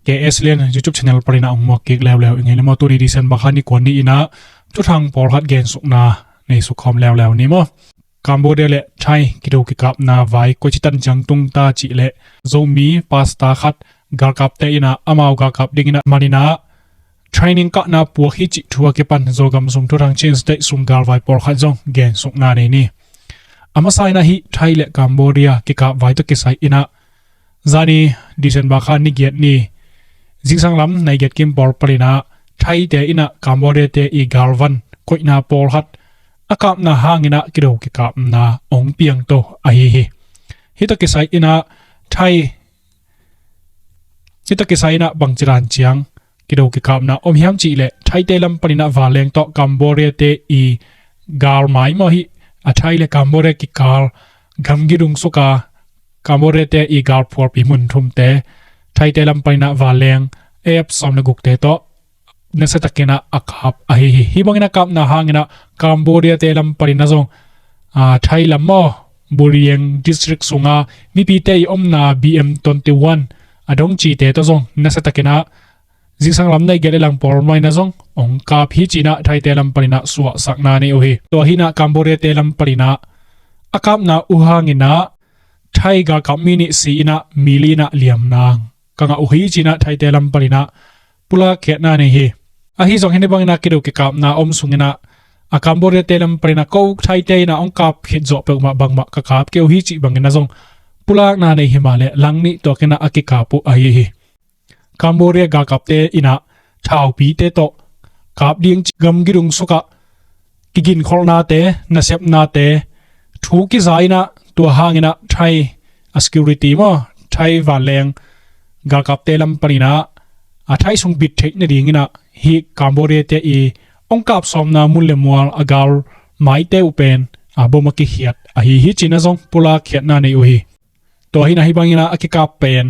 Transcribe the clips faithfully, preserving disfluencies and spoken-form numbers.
K S Lian YouTube channel panin ah hong muak kik leuleu i ngei le maw. Tuni December kha ni kua ni in ah thuthang pawlkhat gensukna nei sukkhawm leuleu ni maw. Cambodia le Thai kido kikapna vai koici tan ciang tung ta cih leh Zomi pastor khat galkapte in ah amau galkap dingin ah man in ah training kahna puak hi cih thu a kipan Zogam sung thuthang Chin State sung galvai pawlkhat zong gensukna nei ni. A masa in ah hih Thai le Cambodia kikap vai tawh kisai in ah zani December kha ni giat ni zingsang lam nai giat kim pawl panin ah Thaite in ah Cambodia-te i galvan koihna pawlkhat a kapna hangin ah kido kikapna hong piangto ahi hi. Hih tawh kisai in ah Thai hih tawh kisai in ah bangci dan ciang kido kikapna om hiam cih leh Thaite lam panin ah vanleng tawh Cambodia-te i galmai maw hih a Thai le Cambodia kikal gamgi dungsuka Cambodia-te i galphualpi mun thumte Thaite lam panin ah vanleng F sawm le gukte tawh nasiatakin ah a kap ahi hi. Hih bangin a kapna hangin ah Cambodia-te lam panin ah zong a, Thai lam maw Burieng district sunga mipite i omna B M twenty-one a dong cite tawh zong nasiatakin ah zingsang lam nai giat le lang pawl maw in ah zong hong kap hi ci-in ah Thaite lam panin ah suahsakna nei uh hi. Tua hi in ah Cambodia-te lam panin ah a kapna uh hangin ah Thai galkap mi nih si in ah mi li in ah liam nang ka ngah uh hi ci-in ah Thaite lam panin ah pulak khiatna nei hi. Ahi zong hih bangin ah kido kikapna om sungin ah a Cambodia-te lam panin ah ko Thaite in ah hong kap khit zawh peuhmah bangmah ka kap kei uh hi cih bangin ah zong pulakna nei hi mah leh lang nih tuakin ah a kikap uh ahi hi. Cambodia galkapte in ah thaupite tawh kap ding cih gamgi dungsukah kiginkholhnate nasepnate thu kiza in ah tua hangin ah Thai a security maw Thai vanleng galkapte lam panin ah a Thai sung bit theih nadingin ah hih Cambodia-te i hong kap sawmna mun le mual a galmaite uh pen a bom a kikhiat ahi hi ci-in ah zong pulak khiatna nei uh hi. Tua hi in ah hih bangin ah a kikap pen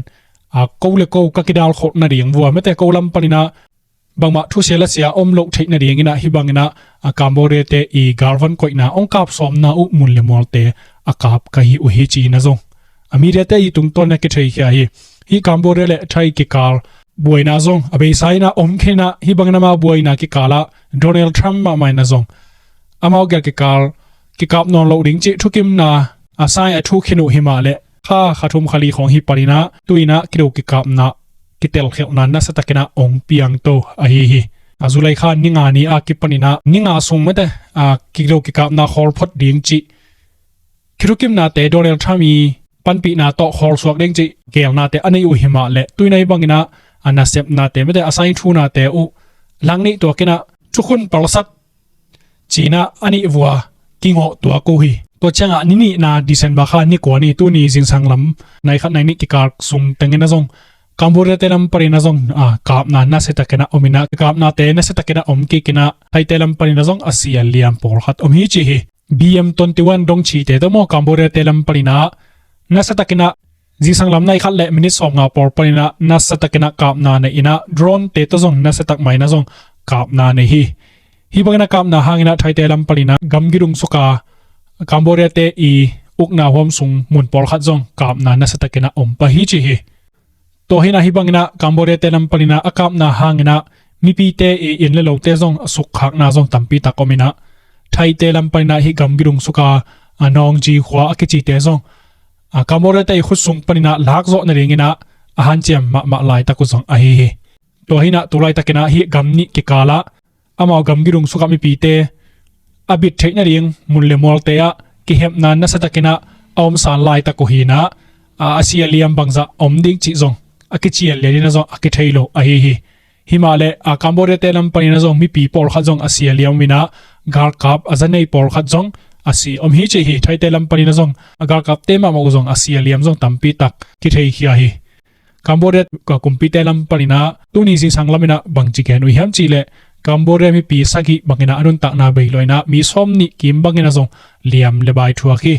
a ko le ko ka kidal kholh nading vua mete ko lam panin ah bangmah thusia lasia om loh theih nadingin ah hih bangin ah a Cambodia-te i galvan koihna hong kap sawmna uh mun le mualte a kap ka hi uh hi ci-in ah zong a mediate i tungtawn in ah kitheikhia hi. Hih Cambodia le Thai kikal buaina zong a beisa in ah om khin in ah hih bangin ama buaina kikal ah Donald Trump mahmah in ah zong amau gel kikal kikap nawn loh ding cih thukimna a sai a thuk khin uh hi mah leh kha kha thum kha li khawng hi panin ah tu-in ah kido kikapna kitelkhialhna nasiatakin ah hong piangto ahi hi. A July kha ni nga ni a kipanin ah ni nga sung mete a kido kikapna khawl phot ding cih kithukimnate Donald Trump i panpihna tawh khawl suak ding cih gelnate a nei uh hi mah leh tu-in ah hih bangin ah a nasepnate mete a sai thunate uh lang nih tuakin ah thukhun palsat ci-in ah a nih vua kingawh tuak uh hi. Tua ciangah ni nihna December kha ni kua ni tuni zingsang lam nai khat nai nih kikal sung tengin ah zong Cambodia-te lam panin ah zong a kapna nasiatakin ah om in ah kikapnate nasiatakin ah om kik in ah Thaite lam panin ah zong a si a liam pawlkhat om hi ci hi. B M twenty-one dong cite tawh maw Cambodia-te lam panin ah nasiatakin ah zingsang lam nai khat le minit sawmnga pawl panin ah nasiatakin ah kapna nei in ah drone-te tawh zong nasiatak mah in ah zong kapna nei hi. Hih bangin a kapna hangin ah Thaite lam panin ah gamgi dungsuka Cambodia-te i ukna huam sung mun pawlkhat zong kapna nasiatakin ah om pah hi ci hi. Tua hi in ah hih bangin ah Cambodia-te lam panin ah a kapna hangin ah mipite i inn le lote zong a sukkhakna zong tampi tak om in ah Thaite lam panin ah hih gamgi dungsuka a Nawngji khua a kicite zong a Cambodia-te i khut sung panin ah lakzawh nadingin ah a hanciam mahmah laitak uh zong ahi hi. Tua hi in ah tu laitakin ah hih gam nih kikal ah amau gamgi dungsuka mipite a bit theih nading mun le mualte ah kihemna nasiatakin ah a omsan laitak uh hi in ah a, a si a liam bangzah om ding cih zong a kician lian in ah zong a kithei lo ahi hi. Hi mah leh a Cambodia-te lam panin ah zong mipi pawlkhat zong a si a liam in ah galkap a za nei pawlkhat zong a si om hi ci hi. Thaite lam panin ah zong a galkapte mahmah uh zong a si a liam zong tampi tak kitheikhia hi. Cambodia kumpite lam panin ah tuni zingsang lamin ah bangci gen uh hiam cih leh Cambodia mipi sagih bangin ah a nuntakna bei lo in ah mi sawm nih kim bangin ah zong liam le bai thuak hi.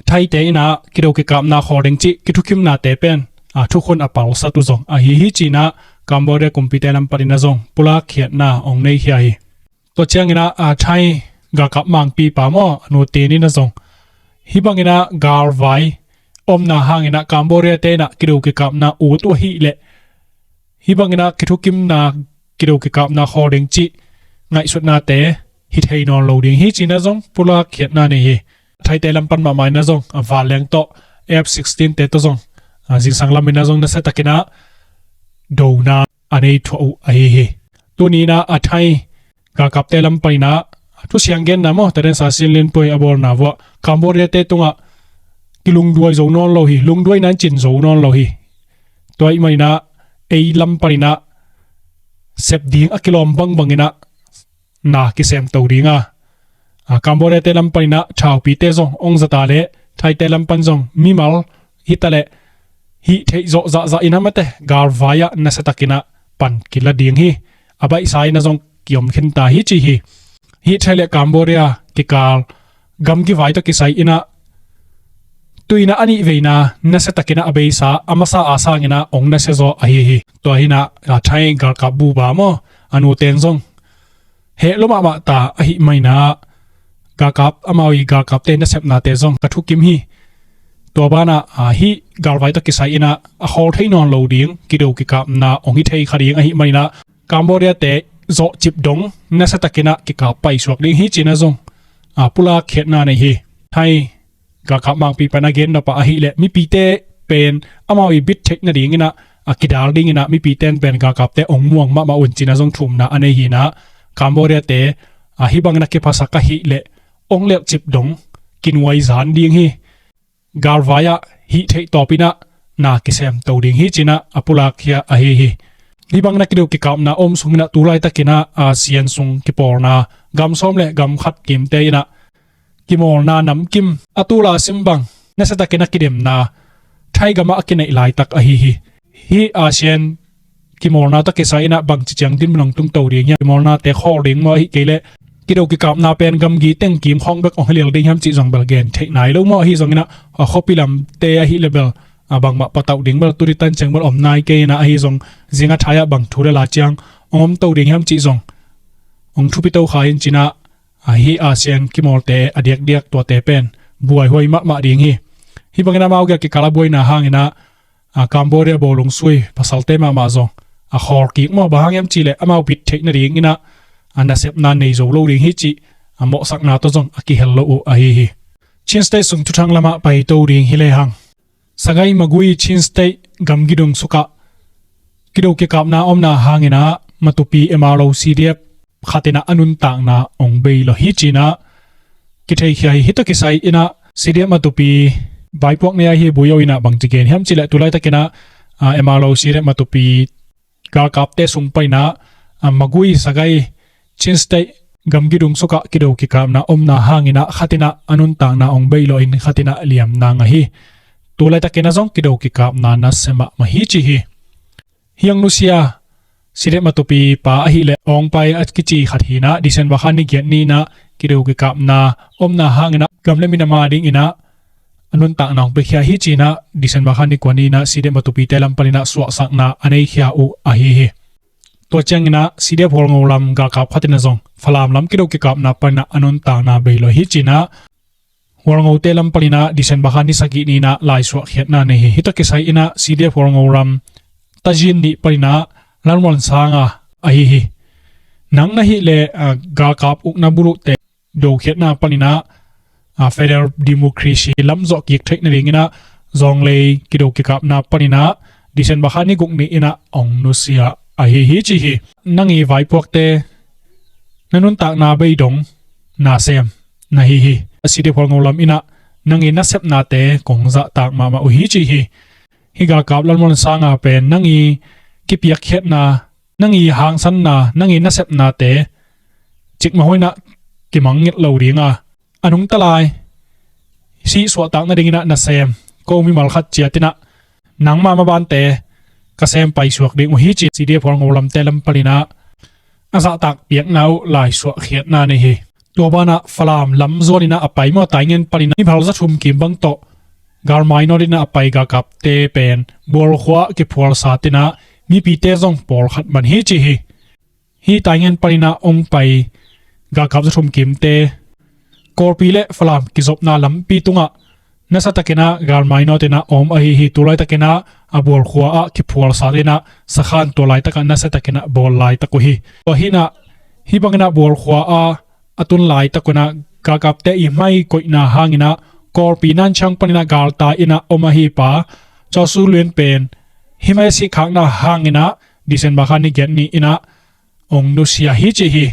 Thaite in ah kido kikapna khawl ding cih kithukimnate pen a thukhun a palsat uh zong ahi hi ci in ah Cambodia kumpite lam panin ah zong pulak khiatna hong nei khia hi. Tua ciangin ah a Thai galkap mangpipa maw a Nu Tin in ah zong hih bangin ah galvai omna hangin ah Cambodia-te in ah kido kikapna ut uh ahih leh Hih bangin ah kithukimna, kido kikapna khawl ding cih ngaihsutnate hi thei nawn lo ding hi ci-in ah zong pulak khiatna nei hi. Thaite lam pan mahmah in ah zong a vanleng tawh F sixteen te tawh zong, a, zingsang lam in ah zong nasia takin ah dona a nei thuah uh ahi hi. Tuni in ah a Thai galkapte lam panin ah thusiang genna maw, Tadeng Sa Sin Lin Poi a bawlna vuah Cambodia te tungah kilungduai zo nawn lo hi, lungduaina in cin zo nawn lo hi. Tua ahih manin ah ei lam panin ah sep ding a kilawm bangbangin ah na kisem to ding a, a, Cambodia te lam panin ah thaupite zong ong zat a leh Thaite lam pan zong mimal hi ta leh hih theih zawh zahzah in ah mate galvai ah nasia takin ah pan kila ding hi. A baihsa in ah zong kiom khin ta hi ci hi. Hih Thai leh Cambodia kikal gamgi vai tawh kisai in ah tuni in ah a nih veina nasia takin ah a beisa a masa a sangin ah ong nasia zaw ahi hi. Tua hi in ah, a, Thai galkap buba maw, a nute in zong heh lua mahmah ta ahih manin ah galkap, amau i galkapte nasepnate zong ka thukim hi. Tua banah, a, hih galvai tawh kisai in ah a khawl thei nawn lo ding kido kikapna ong hi thei kha ding ahih manin ah Cambodia te zawhcip dong nasia takin ah kikap paisuak ding hi ci-in ah zong, a, pulak khiatna nei hi. Thai galkap mangpi pan a gen nop ah ahih leh mipite pen amau i bit theih nadingin ah, a, kidal dingin ah mipite in pen galkapte ong muang mahmah un ci-in ah zong thumna a nei hi in ah Cambodia te, a, hih bangin a kiphasak ahih leh ong lelhcip dong kinuai zan ding hi. Galvai ah hih theih tawpin ah na kisem to ding hi ci-in ah a pulak khia ahi hi. Hih bangin a kido kikapna om sungin ah tu laitakin ah ASEAN sung kipawlna gam sawm leh gam khat kimte in ah kimawlna namkim a tu la sim bang nasia takin a kidemna Thai gamah a kineih laitak ahi hi. Hih ASEAN kimawlna tawh kisai in ah bangci ciang dinmun ong tung to ding hiam, kimawlnate khawl ding maw, ahih kei leh kido kikapna pen gamgi teng kim khawng bek ong hi lel ding hiam cih zong bel gen theih nai lo maw. Ahi zongin ah, a, khuapi lamte ahih leh bel, a, bangmah patauh ding bel tu ditan ciang bel om nai kei in ah, ahi zong zing a Thai ah bang thu le la ciang ong om to ding hiam cih zong ong thupi to kha in ci-in ah, a, hih ASEAN kimawlte a diakdiak tuate pen buaihuai mahmah ding hi. Hih bangin amau gel kikal a buaina hangin ah, a, Cambodia bawlung sui pasalte mahmah zong a khawl kik maw, bang hang hiam cih leh amau bit theih nadingin ah, a, nasepna nei zo lo ding hi cih, a, mawhsakna tawh zong a kihel lo uh ahi hi. Chin State sung thuthang lamah pai to ding hi lehang, Sagaing Magway Chin State gamgi dung sukah kido kikapna omna hangin ah Matupi M R O C D F khat in ah a nuntakna ong bei lawh hi ci-in ah kitheikhia hi. Hih tawh kisai in ah C D F Matupi vaipuak nei ahi Buyo in ah bangci gen hiam cih leh tu laitakin ah, a, M R O C D F Matupi galkapte sung panin ah, a, Magway Sagaing Chin State gamgi dung sukah kido kikapna omna hangin ah khat in ah a nuntakna ong bei lawh in khat in ah liamna ngah hi. Tu laitakin ah zong kido kikapna nasia mahmah hi ci hi. Hiang nusia, C D F Matupi pa ahih leh Aung Hlaing a kici khat hi in ah December kha ni giat ni in ah kido kikapna omna hangin ah gam le minam a dingin ah a nuntakna ong piakhia hi ci-in ah December kha ni kua ni in ah C D F Matupite lam panin ah suahsakna a neikhia uh ahi hi. Tua ciangin ah C D F Hualngo lam galkap khat in ah zong Falam lam kido kikapna panin ah a nuntakna bei lawh hi ci-in ah Hualngote lam panin ah December kha ni sagih ni in ah laisuah khiatna nei hi. Hih tawh kisai in ah C D F Hualngo lam Tajin nih panin ah Lalmuansanga ahi hi. Nang na hih leh, a, galkap ukna buluhte dokhiatna panin ah, a, federal democracy lam zawh kik theih nadingin ah Jonglei kido kikapna panin ah December kha ni guk ni in ah ong nusia ahi hi ci hi. Nang i vaipuakte na nuntakna bei dong na sem na hi hi. A, C D F Hualngo lam in ah nang i nasepnate kong zahtak mahmah uh hi ci hi. Hih galkap Lalmuansanga pen nang i kipiakkhiatna, nang i hangsanna, nang i nasepnate cikmah huai in ah kimangngilh lo ding a, a nungta lai sih suahtak nadingin ah nasem ko mimal khat ciat in ah nangma mabante ka sem paisuak ding uh hi ci-in C D F Hualngo lamte lam panin ah a zahtak piakna uh laisuah khiatna nei hi. Tua banah Falam lam zuanin ah a pai maw, Taingen panin ah miphal za thum kim bang tawh galmai nawtin ah a pai galkapte pen Bualkhua kiphual sat in ah mipite zong pawlkhat man hi ci hi. Hih Taingen panin ah ong pai galkap za thum kimte Kawlpi le Falam kizopna lampi tungah nasiatakin ah galmai nawtin ah om ahi hi. Tulaitakin ah a Bual khua ah kiphual sa inah sakhan tua laitakah nasiatakinah bawl laitak uh hi. Tua hinah hih banginah Bual khua ah a tun laitak unah galkapte i mai koihna hanginah Kawlpi Nancang paninah galtai inah om ahi pa Chaw Su Lwin pen hih mai a sikkhakna hanginah December kha ni giat ni inah ong nusia hi ci hi.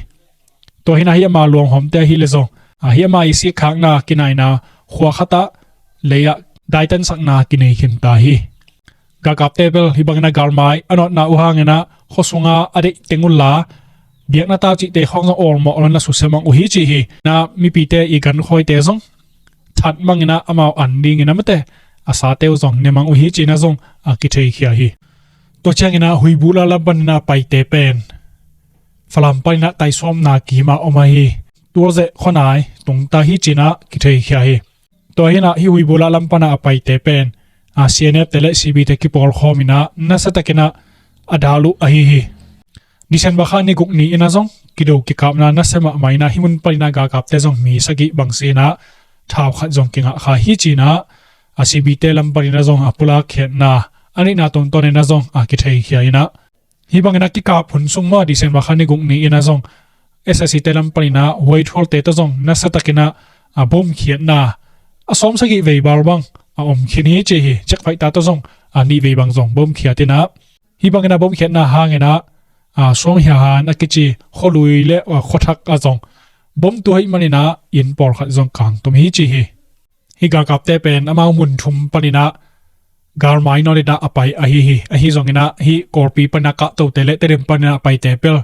Tua hinah hih ama luanghawmte ahi le zong, a, hih ama i sikkhakna kinaina khua khatah lei-ah daitansakna kinei khin ta hi. Galkapte bel hih bangin a galmai a nawtna uh hanginah khua sunga a deih teng unla biakna tau cihte khawng zong awlmawh lo na susia mang uh hi ci hi. Na mipite i gankhawite zong that manginah amau an dingin a mate a sate uh zong ne mang uh hi cina zong a kitheikhia hi. Tua cianginah Huibula lam paninah a paite pen Falam paninah taisawmna kima om ahi. Tualzeh khuanai tungta hi cinah kitheikhia hi. Tua hinah hih Huibula lam pana a paite pen a C N F te le C B te kipawlkhawm inah nasiatakinah a dal uh ahi hi. December kha ni guk ni inah zong kido kikapna nasia mahmah inah hih mun paninah galkapte zong mi sagih bang sinah thau khat zong kingah kha hi cinah a C B te lam paninah zong a pulakkhiatna a neihna tungtawn inah zong a kitheikhia inah hih bangin a kikap hun sung maw December kha ni guk ni inah zong S S C te lam paninah huaithualte tawh zong nasiatakinah a bomkhiatna a sawm sagih vei bal bang a om khin hi ci hi. Checkpoint ta tawh zong a nih vei bang zong bomkhiat inah hih bangin a bomkhiatna hanginah a Suanghiahan a kici khualui le a khuathak ah zong bom tua hih maninah inn pawlkhat zong kangtum hi ci hi. Hih galkapte pen amau mun thum paninah galmai nawn inah a pai ahi hi. Ahi zonginah hih Kawlpi paninah kahtote le Tedim paninah a paite bel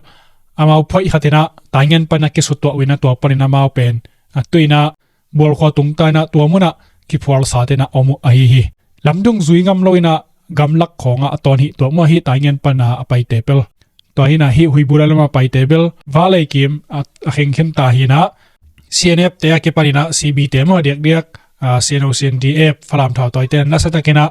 amau phoih khatinah Taingen paninah kisutuah uh inah tua paninah amau pen a tuinah Bualkhua tungta inah tua munah kiphualsat inah om uh ahi hi. Lamdung zui ngam lo inah gamlak khawngah a tawn hih tua muah hih Taingen pana a paite bel. Tua hinah hih Huibula lama paite bel Valei kim a, a khengkhen ta hinah C N F te a kipaninah C B te maw diakdiak a, C N O C N D F Falam thautawite nasiatakinah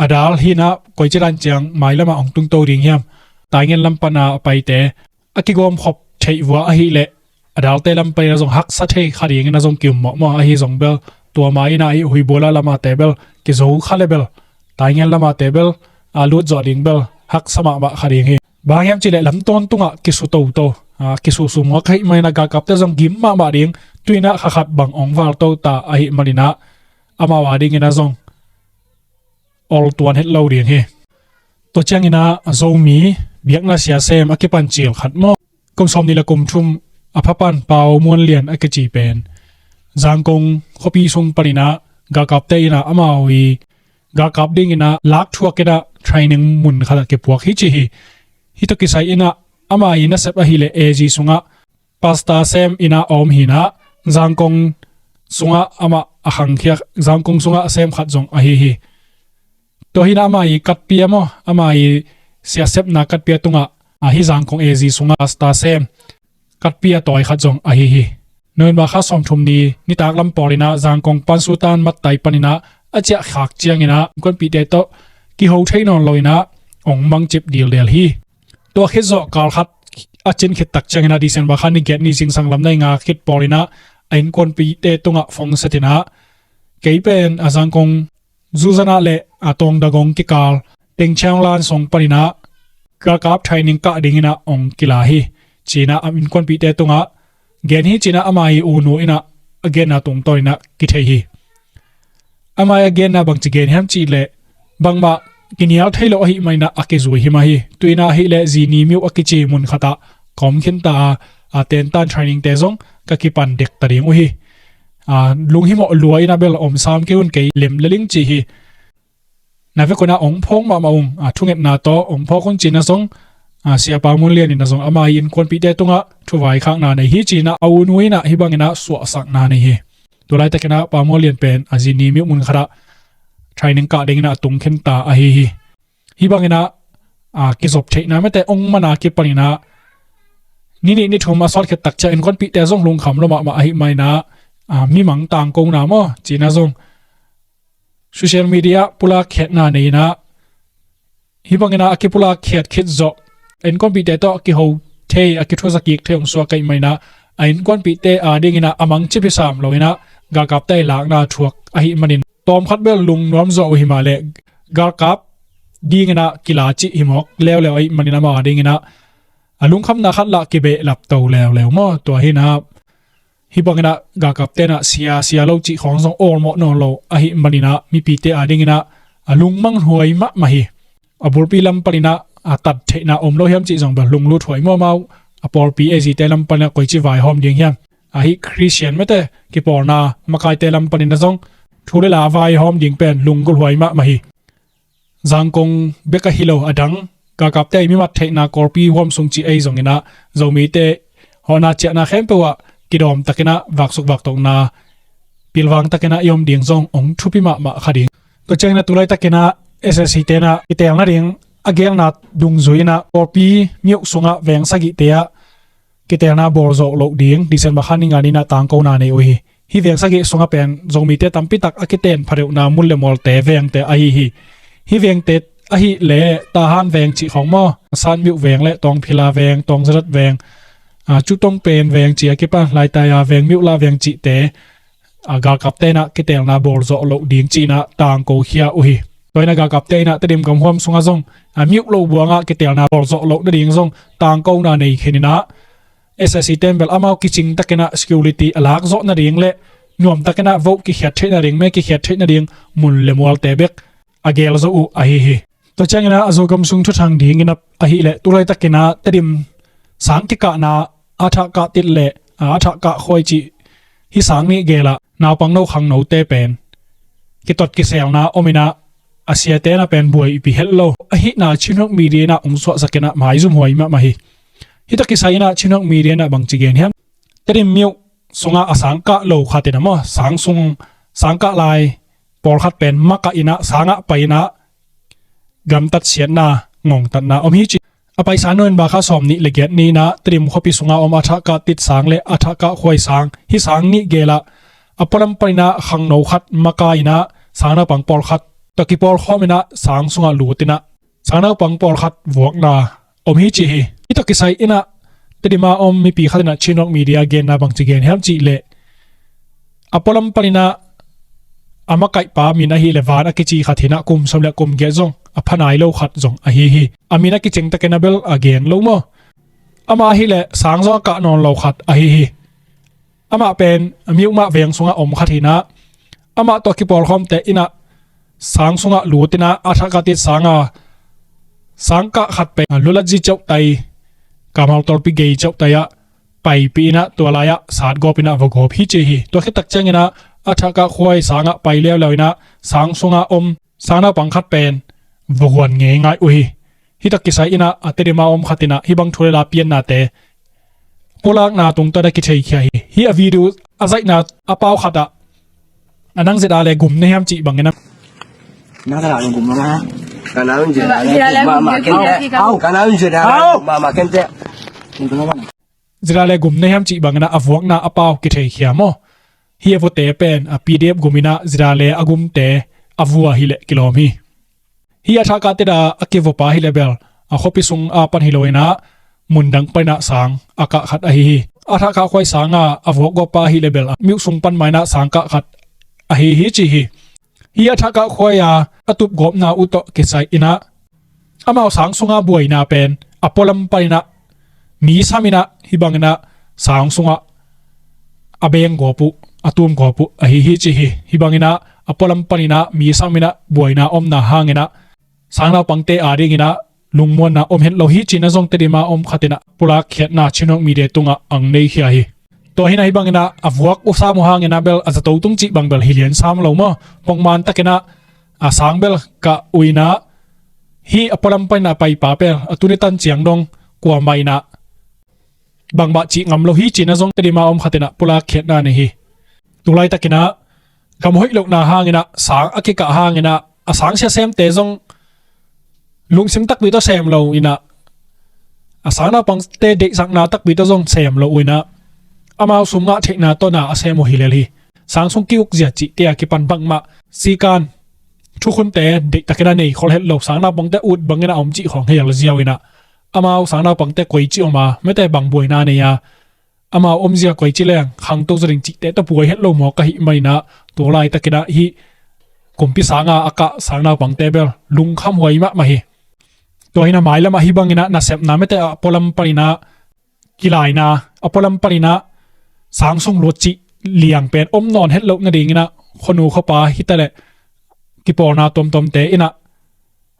a dal hinah koici dan ciang mailamah hong tungto ding hiam? Taingen lam pana a paite a kigawmkhop theih vua ahileh a dalte lam paninah zong haksa thei kha dingin a zong kiummawh maw ahi zong bel tua ma inah hih Huibula lamate bel kizo kha le bel Taingen lamate bel a lutzawh ding bel haksa mahmah kha ding hi. Bang hiam cihleh lamtawn tungah kisu toto a, kisusum ngak ahih maninah galkapte zong gim mahmah ding tuinah khakhat bang ong valto ta ahih maninah amau a dinginah zong oltuan het lo ding hi. Tua cianginah Zomi biakna siasem a kipan cil khat maw kum sawm nih le kum thum a phapan Pau Muan Lian a kici pen Zangkong khuapi sung paninah galkapte inah amau i galkap dinginah lakthuak inah training mun khatah kipuak hi ci hi. Hih tawh kisai inah ama i nasep ahileh A G sungah pastor sem inah a om hinah Zangkong sungah amah a khangkhia Zangkong sungah a sem khat zong ahi hi. Tua hinah ama i katpia maw ama i siasepna katpia tungah a hih Zangkong A G sungah pastor sem katpia tawi khat zong ahi hi. November kha sawmthum ni nitak lam pawl inah Zangkong Pansutan mattai paninah a ciahkhak cianginah innkuanpihte tawh kiho thei nawn lo inah ong mangcip dildel hi. Tua khit zawh kal khat a cin khit tak cianginah December kha ni giat ni zingsang lam nai nga khit pawl inah a innkuanpihte tungah phone set inah kei pen a Zangkong Zuzanah le a Tawngdagong kikal Tengchianglan sung paninah galkap training kah dinginah ong kila hi. Cinah a innkuanpihte tungah gen hi cinah ama i unu inah a genna tungtawn inah kithei hi. Ama i a genna bangci gen hiam cihleh bangmah kinial thei lo ahih maninah a kizui hi mah hi. Tuinah ahileh Zini Myo a kici mun khatah ka om khinta a, a tentan training te zong ka kipan dek ta ding uh hi. A, lunghimawh lua inah bel om sam kei un kei lem leling ci hi. Na vek unah ong phawk mahmah ung a, thungetna tawh ong phawk un cinah zong a, Siapa Muan Lian inah zong ama i innkuanpihte tungah thuvaikhakna nei hi cinah a unu inah hih banginah suahsakna nei hi. Tua laitakinah Pa Muan Lian pen a Zini Myo mun khatah training kah dinginah a tung khinta ahi hi. Hih banginah a, kizop theihna mete ong mana kipaninah ni nih ni thum a sawt khit tak ciah innkuanpihte zong lungkham lo mahmah ahih maninah a, mimang tangkona maw cinah zong social media pulakkhiatna nei inah hih banginah a kipulakkhiat khit zawh innkuanpihte tawh a kiho thei a kithuza kik thei hong suak ahih maninah a innkuanpihte a dinginah a mangcip hi sam lo inah galkapte i lakna thuak ahih manin tawmkhat bel lungnuam zawh uh hi mah leh galkap dinginah kila cih hi mawk leuleu ahih manin amau a dinginah a lungkhamna khat lah kibehlap to leuleu maw. Tua hinah hih banginah galkapte inah sia sia lo cih khawng zong awlmawh nawn lo ahih maninah mipite a dinginah a lungmang huai mahmah hi. A bulpi lam paninah a tat theihna om lo hiam cih zong bel lunglut huai maw. Amau a pawlpi ezite lam paninah koici vaihawm ding hiam, ahi Khristian mete kipawlna makaite lam paninah zong thu le la vaihawm ding pen lunggulh huai mahmah hi. Zangkong bek ahi lo a dang galkapte i mimat theihna Kawlpi huam sung cih ei zonginah Zomite hawhna ciahna khempeuh ah kidawm takinah vaksuk vaktokna pilvang takinah i om ding zong hong thupi mahmah kha ding. Tua cianginah tulai takinah S S C tenah i tel nading a gelna dungzui inah Kawlpi myuh sungah veng sagihte ah kitelna bawlzawh loh ding December kha ni nga ni inah tangkona nei uh hi. Hih veng sagih sungah pen Zomite tampitak a kiten phadeuhna mun le mualte vengte ahi hi. Hih vengte ahih leh Tahan veng cih khawng maw, San myuh veng le Tawngphila veng, Tawngzadat veng, a, Cutongpen veng cih a kipan Laitaya veng, Myuhla veng cihte a galkapte inah kitelna bawlzawh loh ding ci-inah tangko khia uh hi. Tua inah galkapte inah Tedim gam huam sungah zong a myuh lo buangah kitelna bawlzawh loh nading zong tangkona nei kheninah S S C ten bel amau kicing takinah security a lakzawh nading le nuam takinah vote kikhiat theih nading, me kikhiat theih nading mun le mualte bek a gelzo uh ahi hi. Tua cianginah a Zogam sung thuthang dinginah ahih leh tulai takinah Tedim sang kikahna a thah kah tit le a thah kah khuai cih hih sang nih gelah naupangno khangnote pen kitot kiselna ominah a siate inah pen buaipi het lo ahihna Chin Hawk Media inah hong suahsakinah maizum huai mahmah hi. Hih tawh kisai inah Chin Hawk Media inah bangci gen hiam? Tedim myuh sungah a sangkah lo khat inah maw, sang sung sangkah lai pawlkhat pen makah inah sangah pai inah gamtat siatna ngongtatna om hi ci. A paisa November kha sawm nih le giat ni inah Tedim khuapi sungah om a thah kah tit sang le a thah kah khuai sang, hih sang nih gelah a pualam paninah khangno khat makah inah sang naupang pawlkhat tawh kipawlkhawm inah sang sungah lut inah sang naupang pawlkhat vuakna om hi ci hi. Hih tawh kisai inah Tedim a om mipi khat inah Chin Hawk Media genna bangci gen hiam cih leh a pualam paninah a makaihpa min ahih leh Van a kici khat hinah kum sawm le kum giat zong a pha nai lo khat zong ahi hi. A min a kicing takin a bel a gen lo maw? Amah ahih leh sang zong a kah nawn lo khat ahi hi. Amah pen myuh mah veng sungah om khat hinah amah tawh kipawlkhawmte inah sang sungah lut inah a thah kah tit sanga sangkah khat pen Lulatzi ceuhtai, Kamhau Tawlpi gei ceuhtai ah paipih inah tua lai-ah satgawp inah va gawp hi ci hi. Tua khit tak cianginah a thah kah khuai sangah pai leuleu inah sang sungah om sang naupang khat pen va huan ngeingai uh hi. Hih tawh kisai inah a Tedim a om khat inah hih bang thu le la piannate pulakna tungtawn a kitheikhia hi. Hih a video a zaihna a pau khatah a nang zet a le gum na hiam cih bangin a Nang zet a le gum na ma. Ka nang zet a le gum na ma kente. Au, ka nang zet a le gum na ma kente. Zet a le gum na hiam cih bangin a vuakna a pau kitheikhia maw? Hih a vuate pen a P D F gum inah zet a le a gumte a vua hileh kilawm hi. Hih a thah kah tit a a kivuapa hileh bel a khuapi sung a pan hi lo inah mundang pan inah sang a kah khat ahi hi. A thah kah khuai sanga a vuak gawppa hileh bel a myuh sung pan mah inah sang kah khat ahi hi ci hi. Hih a thah kah khuai a a tup gawpna uh tawh kisai inah amau sang sunga buaina pen a pualam pan inah mi sam inah hih bang inah sang sungah a beng gawp uh, a tum gawp uh ahi hi ci hi. Hih bang inah a pualam pan inah mi sam inah buaina omna hang inah sang naupangte a ding inah lungmuanna om het lo hi ci-in a zong Tedim a om khat inah pulak khiatna Chin Hawk Media tungah ang nei khia hi. Tua hinah hih bang inah a vuak uh sam uh hang inah bel a zato tung cih bang bel hi lian sam lo maw? Pongman tak inah a sang bel kah uh inah hih a pualam pan inah a paipa bel a tuni tan ciang dong kuamah inah bangmah cih ngam lo hi ci-in a zong Tedim a om khat inah pulak khiatna nei hi. Tulai tak inah gam hoih lohna hang inah sang a kikah hang inah a sang siasemte zong lungsim takpi tawh sem lo inah a sang naupangte deihsakna takpi tawh zong sem lo uh inah amau sum ngah theihna tawh na a sem uh hi lel hi. Sang sung ki-uk zia cihte a kipan bangmah sikan thukhunte deihtakin a nei khol het lo, sang naupangte ut bangin a om cih khawng hel ziau inah amau sang naupangte koici om a mete bang buaina nei a amau omzia koici leng khangto zaw ding cihte tawh buai het lo mawk ahih man inah tua laitak inah hih kumpi sanga a kah sangnaupangte bel lungkham huai mahmah hi. Tua hi-in a mailamah hih bangin a nasepna mete a pualam panin a kilaina, a pualam panin a sang sung luat cih liang pen om nawn het loh nadingin a khuanu khuapa hi taleh kipawlna tuamtuamte in a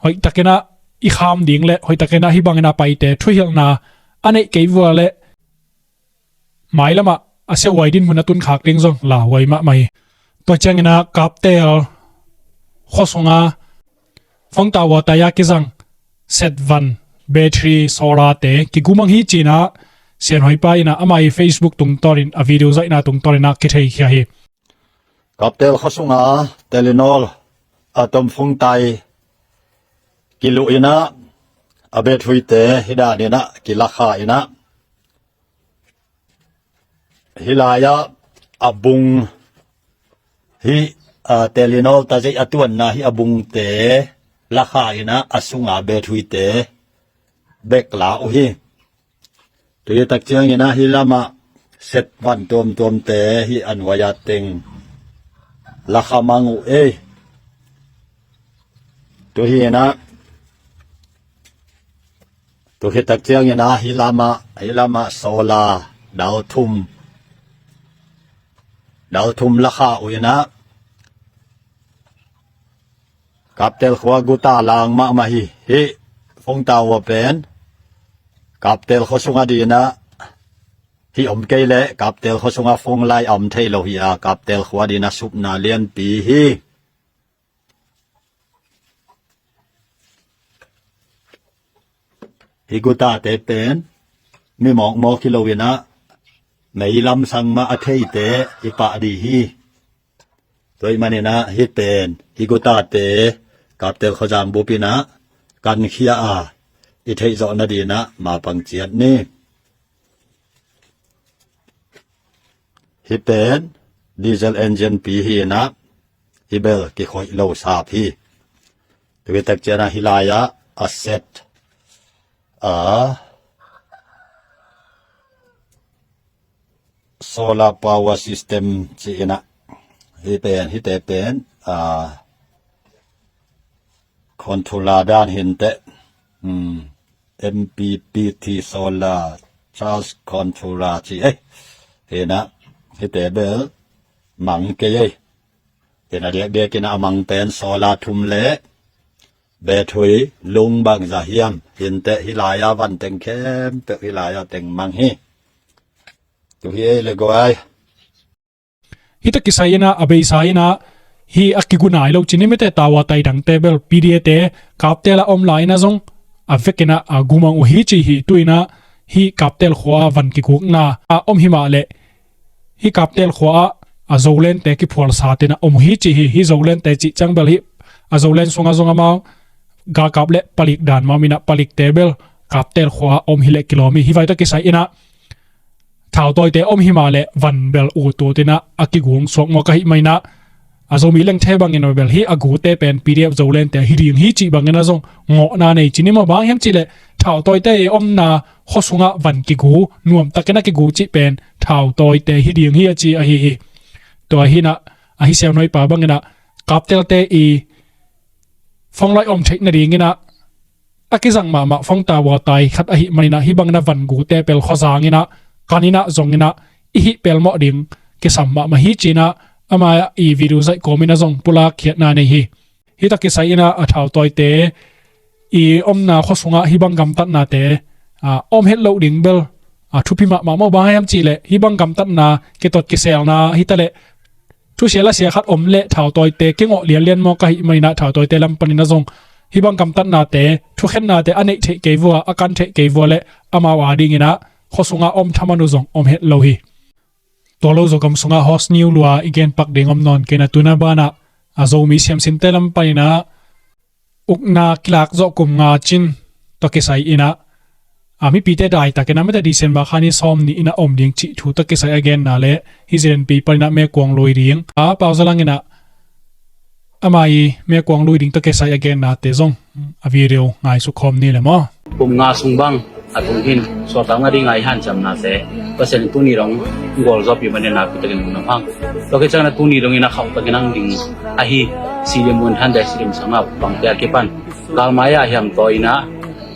hoihtakin a i kham ding le hoihtakin a hih bangin a paite thuhilhna a neih kei vua le mailamah a siahuai dinmun a tunkhak ding zong lauhuai mahmah hi. Tua ciangin a Kaptel khua sunga phone tower tai-a kizang set van, battery, solar-te kigumang hi ci-in a Sian Hoih pa in a ama ii Facebook tungtawnin a video zaihna tungtawnin a kitheikhia hi. Kaptel khua sunga Telenor a tom phone tai kiluh in a, a battery-te hih danin a kilakha in a, hih lai-ah a bung hih, a, Telenor tazeih a tuanna hih a bungte lakha in a, a sunga battery-te bek la uh hi. Tua hi tak ciangin a hih lamah set van tuamtuamte hih a nuai-a teng lakha mang uh ei. Tua hi-in a Tua khit tak ciangin a hih lamah, hih lamah solar dal thum, dal thum lakha uh in a, Kaptel khua guta lang mahmah hi. Hih phone tower pen Kaptel khua sungah dingin a hih om kei leh Kaptel khua sungah phone line a om thei lo hi a, Kaptel khua dingin a supna lianpi hi. Hih gutate pen mi mawkmawk hi lo in a, mei lamsang mah a theite i pah ding hi. Tua ahih manin a hih pen, hih gutate Kaptel khuazang bup in a kankhia a, i theih zawh nadingin a mapang ciat ni. Hih pen diesel engine pi hi in a, hih bel kikhoih lo sap hi. Tua hi tak ciangin a hih lai-ah a set, a, solar power system ci in a, hih pen, hihte pen, a, controller dan hi inteh, hmm, M P P T solar charge controller ci ei. Hi in a, hihte bel mang kei ei. Hi in a, diakdiakin a mang pen solar thum le battery lung bangzah hiam hi inteh, hih lai-ah van teng khempeuh hih lai-ah teng mang hi. Tua hi ei le guai. Hih tawh kisai in a, a beisa in a, hih a kigu nai lo ci ni mete, tower tai dangte bel P D A te Kaptel a om lai in a zong a vekin a, a gumang uh hi ci hi. Tu in a hih Kaptel khua van kigukna a om hi mah leh hih Kaptel khua ah a Zolente kiphualsa te in a om uh hi ci hi. Hih Zolente cih ciang bel hih a Zoland sungah zong amau galkap le palik dan mah om in a, palikte bel Kaptel khua ah om hi leh kilawm hi. Hih vai tawh kisai in a thautawite om hi mah leh van bel utut in a, a kiguk suak mawk ahih manin a, a Zomi lengthe bangin a bel hih a gute pen P D F Zolente hi ding hi cih bangin a zong ngawhna nei ci ni maw. Bang hiam cih leh thautawite i omna khua sungah van kigu, nuamtakin a kigu cih pen thautawite hi ding hi a ci ahi hi. Tua hi in a, ahi Sian Hoih pa bangin a Kaptelte i phone line om theih nadingin a, a kizang mahmah phone tower tai khat ahih manin a, hih bangin a van gute pel khuazang in a, kan in a zong in a, i hih pelmawh ding kisam mahmah hi ci in a, ama i video zaih kawmin a zong pulak khiatna nei hi. Hih tawh kisai in a, a thautawite i omna khua sungah hih bang gamtatnate, a, om het loh ding bel, a, thupi mahmah maw. Bang hiam cih leh hih bang gamtatna, kitot kiselna hi ta leh thusia lasia khat om leh thautawite kingawh lianlian mawk ahih manin a, thautawite lam panin a zong hih bang gamtatnate, thukhennate a neih theih kei vua, a kan theih kei vua leh amau a dingin a khua sungah om thaman uh zong om het lo hi. Tua lo Zogam sungah host niu lua i genpak ding om nawn kei in a, tu in a banah a Zomi siamsinte lam panin a ukna kilak zawh kum nga cin tawh kisai in a, a, mipite daitakin a mete December kha ni sawm nih in a om ding cih thu tawh kisai a genna le hih Zenpi panin a mekuang lui ding, a, Pau Za Lang in a ama i mekuang lui ding tawh kisai a gennate zong a video ngaihsut khawm ni le maw. Kum nga sung bang A tung hin suahtak nading a i hanciamnate Pasian in tuni dong gualzawhpih manin nakpi takin lungdam hang. Tua khit ciangin a tuni dongin a khauh takin ang ding ahi CDM one hundred, CDM sangau bangte a kipan galmai a hiam tawi in ah,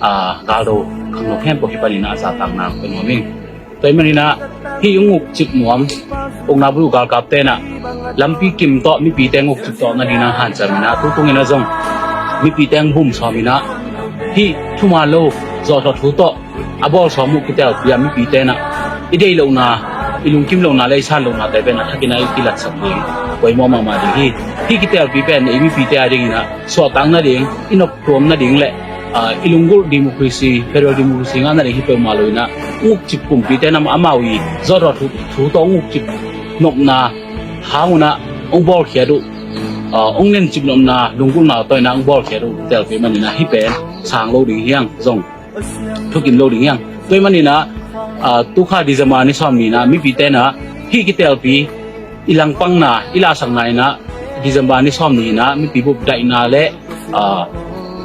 a, galdo khangno khempeuh kipan in ah a zahtakna pia nuam ing. Tua ahih manin ah hih ung ukcip nuam, ukna bul uh galkapte in ah lampi kim tawh mipite ung ukcip tawh nading in ang hanciam in ah, tu tungin ah zong mipite ung bum sawm in ah hih thuman lo zawhthawh thu tawh a bawl sawm uh kitelpi a mipite in ah i deih lohna, i lungkim lohna le i san lohnate pen a thakin ah i kilatsak ding poimawh mahmah ding hi. Hih kitelpi pen ei mipite a dingin ah suahtak nading, i noptuam nading le, ah, i lunggulh democracy, federal democracy ngah nading hi peuhmah lo in ah ung ukcip kumpite in ah amau i zawhthawh thu, thu tawh ung ukcip nopna hang un ah ung bawlkhiat uh, ah, ung nencip nopna lunggulhna tawh in ah ung bawlkhiat uh kitelpi manin ah hih pen sang lo ding hi hang zong, thukim lo ding hi hang. Tua ahih manin ah, ah, tu kha December ni sawm ni in ah mipite in ah hih kitelpi i langpangna, i lahsakna in ah December ni sawm ni in ah mipi bup daihna le, ah,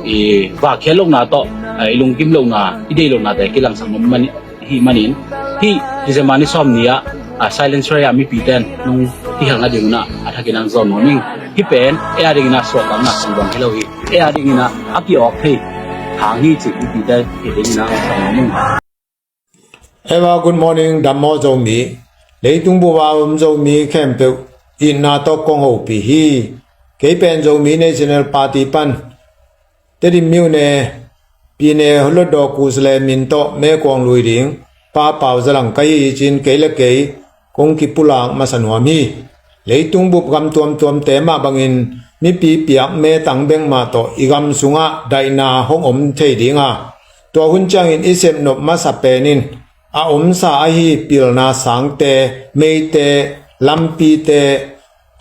i vakkhiat lohna tawh, ah, i lungkim lohna, i deih lohnate kilangsak nuam ahih manin, hih December ni sawm ni ah, ah, silent strike ah mipite in nong kihel nading un ah a thakin ang zawn nuam ing. Hih pen ei a dingin ah suahtakna sangdong hi lo hi. Ei a dingin ah a ki-awk thei hang hi cih mipite hi dingin ah ang zawn nuam ing. Eva, good morning, dam maw Zomi. Leitung bup a om Zomi khempeuh itna tawh kong hopih hi. Kei pen Zomi National Party pan Tedim Myone, Pyine Hlutdaw Khuslai min tawh meikuang lui ding Pa Pau Za Lang ka hi cin kei le kei kong kipulak masa nuam hi. Leitung bup gam tuamtuamte mah bangin mipi piak metang bek mah tawh i gam sungah daihna hong om thei ding a, tua hun ciangin i sepnop masa pen in a omsa ahi pilna sangte, meite, lampite,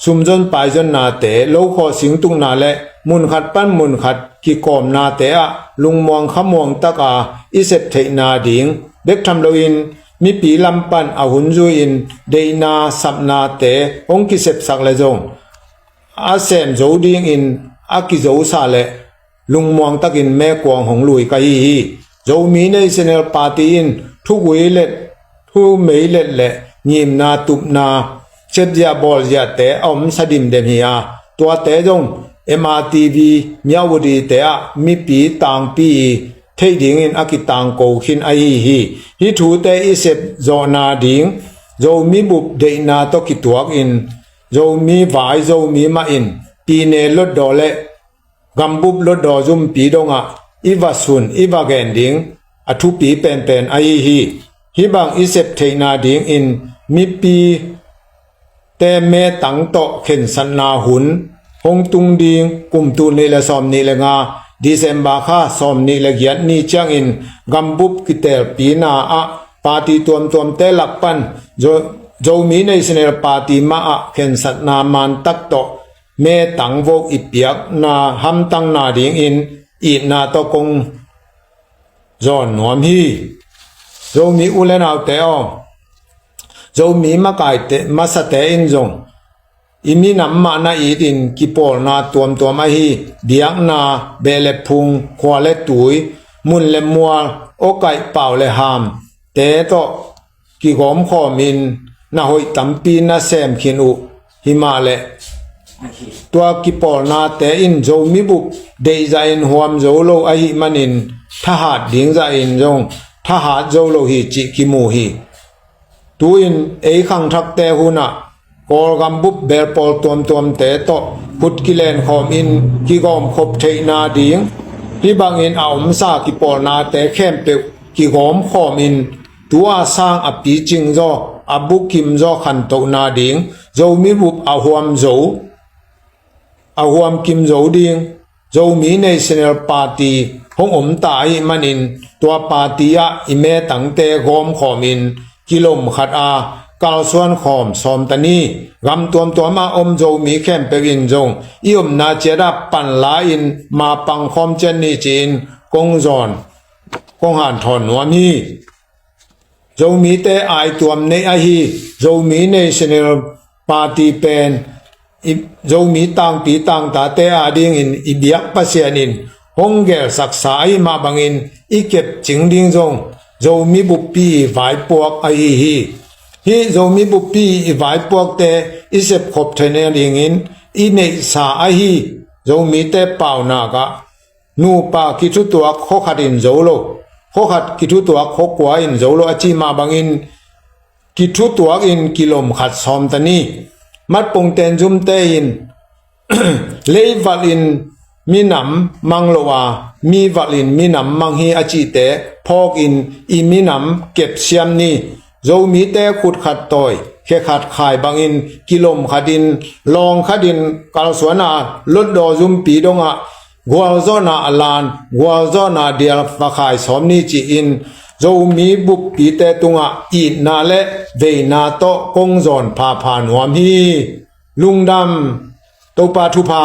sumzon paizonnate, lokhawh singtukna le munkhat pan munkhat kikawmnate ah lungmuang khamuang taka i sep theihna ding bek tham loin mipi lam pan a hun zui-in deihna sapnate hong kisepsak le zong a sem zo dingin a kizosa le lungmuang takin meikuang hong lui ka hi hi. Zomi National Party in thugui let, thumei let le ngimna tupna, sepzia bawlziate a omsa dimdem hi a, tuate zong M R T V Myawaddy te ah mipi tangpi i theih dingin a kitangko khin ahi hi. Hih thute i sep zawhna ding Zomi bup deihna tawh kituakin Zomi vai Zomi mah in Pyine Hlutdaw le gambup Hlutdaw zumpi dongah i va sun, i va gen ding a thupi penpen ahi hi. Hih bang i sep theihna dingin mipite metang tawh khensatna hun hong tung ding kum tul nih le sawm nih le nga, December kha sawm nih le giat ni ciangin gambup kitelpina ah party tuamtuamte lak pan Zo-, Zomi National Party mah ah khensatna mantak tawh metang vote i piakna hamtangna dingin itna tawh kong zawn nuam hi. Zomi u le naute aw, Zomi makaite, masate in zong i minam mah na itin kipawlna tuamtuam ahi biakna, beh le phung, khua le tui, mun le mual, awkaih, pau le ham te tawh kigawmkhawmin na hoih tampi na sem khin uh. Himahleh tua kipawlnate in Zomi bup deih zahin huam zo lo ahih manin thahat ding zahin zong thahat zo lo hi cih kimu hi. Tu-in ei khangthakte hunah Kawlgam bup belpawl tuamtuamte tawh khut kilenkhawmin kigawmkhop theihna ding, hih bangin a omsa kipawlnate khempeuh kigawmkhawmin tu-a sang a picing zaw, a bukim zaw khantohna ding, Zomi bup a huam zo, a huam kim zo ding Zomi National Party hong om ta ahih manin tua party ah i metangte gawmkhawmin kilom khat a kalsuan khawm sawm ta ni. Gam tuamtuam a om Zomi khempeuh in zong i omna ciat ah panla-in mapang khawm ciat ni ci-in kong zawn, kong hanthawn nuam hi. Zomite aituam nei ahi Zomi National Party pen i Zomi tangpi tangtate adingin i biak Pasian in hong gelsaksa ahih mah bangin i kepcing ding zong Zomi buppi i vaipuak ahi hi. Hih Zomi buppi i vaipuakte i sepkhop theihna dingin i neihsa ahi Zomite paunak ah nupa kithutuak khua khat in zo lo, khua khat kithutuak khua kua in zo lo a cih mah bangin kithutuak in kilom khat sawm ta ni. Matpong Ten Zumte in leivalh in minam mang lo a, mivalh in minam mang hi a cihte phawk in i minam kepsiam ni. Zomite khut khat tawi, khe khat khai bangin kilom khat in, lawng khat in kalsuan a, Hlutdaw zumpi dongah gualzawhna a lan, gualzawhna dial va khai sawm ni ci-in Zomi buppite tungah itna le veina tawh kong zawn phapha nuam hi. Lungdam. Topa thupha.